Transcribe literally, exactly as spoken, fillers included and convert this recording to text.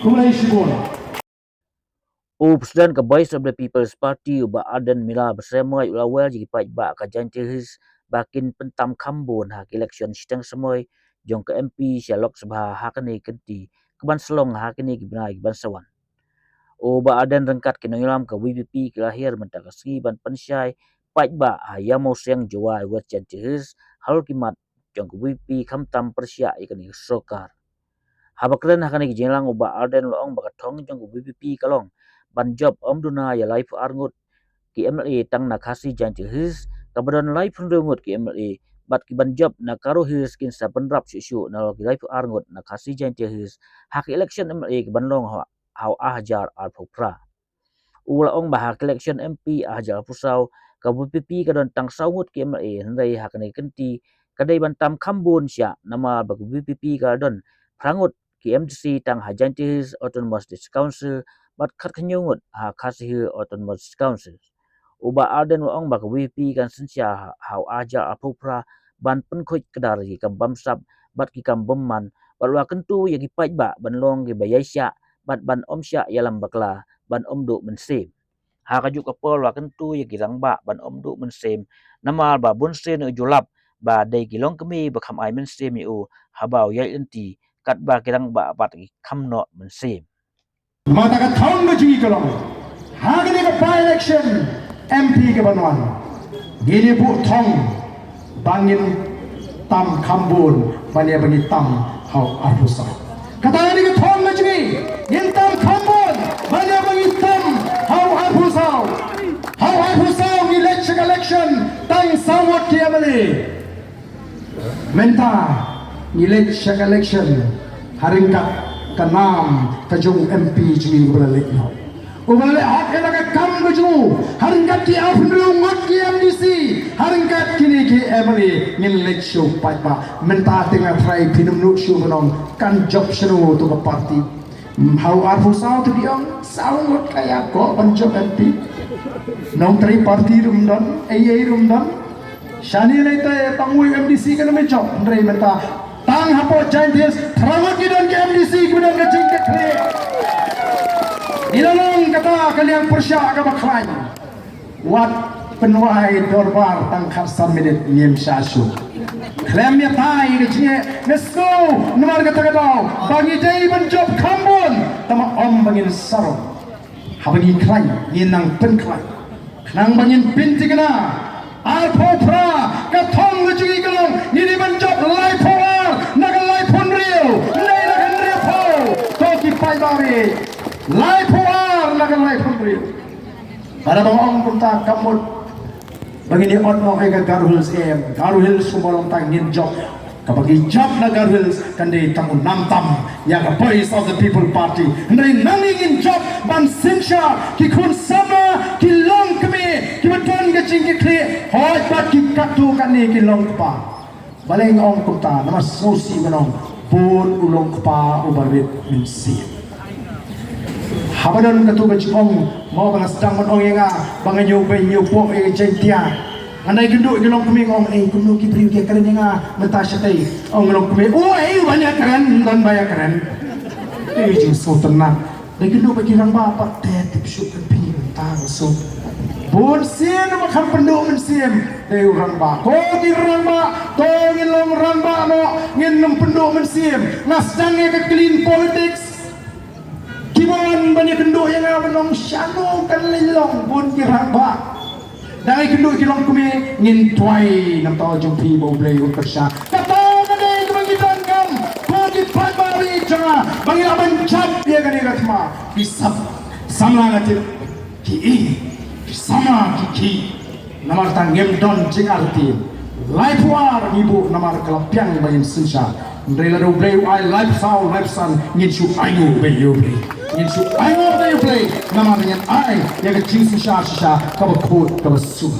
Khublei shibun. U President ka Voice of the People's Party, u Bah Ardent Miller Basaiawmoit, u la wer ïa ki paidbah ka Jaintia Hills ba kin pyntam kham bun ha ka election shiteng samoi jong ka M P sha Lok Sabha ha kane ka kynti kaban sa long ha kine ki bnai kiban sa wan. U Bah Ardent ryngkat ki nongïalam ka V P P ki la hiar mynta ka sngi ban pynshai paidbah ha Ïawmawsiang, Jowai, West Jaintia Hills, halor ki mat jong ka V P P khamtam pyrshah ïa kane ka sorkar. Haba kren ha kane ka jingïalang, u Bah Ardent u la ong ba ka thong jong ka V P P ka long ban jop ym duna ïa laiphew ar ngut ki M L A tang na Khasi Jaintia Hills, kaba don laiphew hynriew ngut ki M L A, bad ki ban jop na Garo Hills kin sa bynrap shuh shuh nalor ki laiphew ar ngut na Khasi Jaintia Hills ha ka election M L A kaban long ha, ha u ar hajar arphew phra. U la ong ba ha ka election M P ar hajar arphew saw, ka V P P ka don tang saw ngut ki M L A, hynrei ha kane ka kynti ka dei ban tam kham bun shah, namar ba ka V P P ka don phra ngut ki M D C tang ha Jaintia Hills Autonomous District Council bad khathynñiew ngut ha Khasi Hills Autonomous District Council. U Bah Ardent u la ong ba ka V P P kan synshar ha, ha u ar hajar arphew phra ban pynkhuid kdar ïa ki kam bamsap bad ki kam bymman, bad u la kyntu ïa ki paidbah ban long kiba ïaishah bad ban ym shah ïalam bakla, ban ym duh mynsiem. Ha kajuh ka por u la kyntu ïa ki rangbah ban ym duh mynsiem, namar ba bunsien u ju lap ba dei ki longkmie ba kham ai mynsiem ïa u haba u ïaid lynti, katba ki rangbah pat ki kham noh mynsiem. Namar kata ka thong ka jong ngi ka long, ha kane ka by-election M P kaban wan, ngin ïa buh thong ba ngin tam kham bun ban ïa ba ngi tam ha u arphew saw. Kata ka dei ka thong ka jong ngi, ngin tam kham bun ban ïa ba ngi tam ha u arphew saw. Ha u arphew saw ngi leit sha ka election tang saw ngut ki M L A. Mynta ngi leit sha ka election ha ryngkat ka nam ka jong u M P jong ngi uba la leit noh, uba la leit hok ïa la ka kam ka jong u, ha ryngkat ki arphew hynriew ngut ki M D C, ha ryngkat kine ki M L A. Ngin leit sha u paidbah. Mynta te nga tharai phin ym nud shuh ban ong kan jop shano to ka party. Hmm, ha u arphew saw te phi ong saw ngut ka ïakob ban jop M P. Nongtrei party ruh ym don, ei ei ruh ym don. Shane lei te tang u M D C kan ym jop, hynrei mynta tang hapoh Jaintia Hills phra ngut ki don ki M D C kiba don ka jingkitkhlieh. Ngi la long kata ka liang pyrshah kaba khlaiñ. Wat pynwai dorbar tang khatsan minit, ngim shah shuh. Khlem ïatai ka jingeh, nga sngew namar kata ka daw ba ngi dei ban jop kham bun, tangba ym ba ngin sarong. Haba ngi khlaiñ ngin nang pynkhlaiñ. Khnang ba ngin pynthikna, arphew phra, ka thong ka jong ngi ka long ngi dei ban jop laiphew ar na ka laiphew hynriew, ne na ka hynriewphew. To ki paidbah, laiphew ar na ka laiphew hynriew. Bad haba nga ong kumta kam mut ba ngin ïa ot noh ïa ka Garo Hills, em, Garo Hills kumba long tang ngin jop. Kaba ngi jop na Garo Hills kan dei tang u nam tam ïa ka Voice of the People Party. Hynrei nangne ngin jop ban synshar ki khun samla, ki longkmie kiba don ka jingkitkhlieh, hooid bad ki katto katne ki longkpa. Balei nga ong kumta? Namar sngewsih ban ong bun u longkpa uba rit mynsiem. Haba don katto ka jingong, mo ba nga sdang ban ong ïa nga ba nga ñiewbeiñ ñiewpoh ïa ka Jaintia, ngan dei kynduh ïa ki longkmie, nga ong, "Ei, kumno ki briew ki ïakren ïa nga mynta shatei?" Ong ki longkmie, "O ei, u ban ïakren, ym don ba ïakren." Ei, jingsngewtynnat. Dei kynduh bad ki rangbah pat te tip shuh kan phi mynta ka suk. Bun sien ba kham pynduh mynsiem dei u rangbah. Ko ki rangbah, to ngin long rangbah noh, ngin ym pynduh mynsiem. Nga sdang ïa ka clean politics. Ki bun ban ïakynduh ïa nga ban ong shano kan leit long, bun ki rangbah. Dang ïakynduh ki longkmie, ngin duwai na ka bynta jong phi ba U Blei un pyrshah. Kata ka dei kaba ngi donkam, ko ki paidbah jong nga, ba ngi lah ban jop ïa kane ka thma. Ki sam, samla nga tip ki ïeit, ki samla ki khih. Namar tang ngim don jingartatien. Laiphew ar ngi buh namar ka la biang ba ngin synshar. Hynrei lada U Blei u ai laiphew saw, laiphew san, ngin shu ainguh beit ïa U Blei. Ngin shu ainguh beit ïa U Blei namar ngin ai ïa ka jingsynshar shisha kaba khuid kaba suk.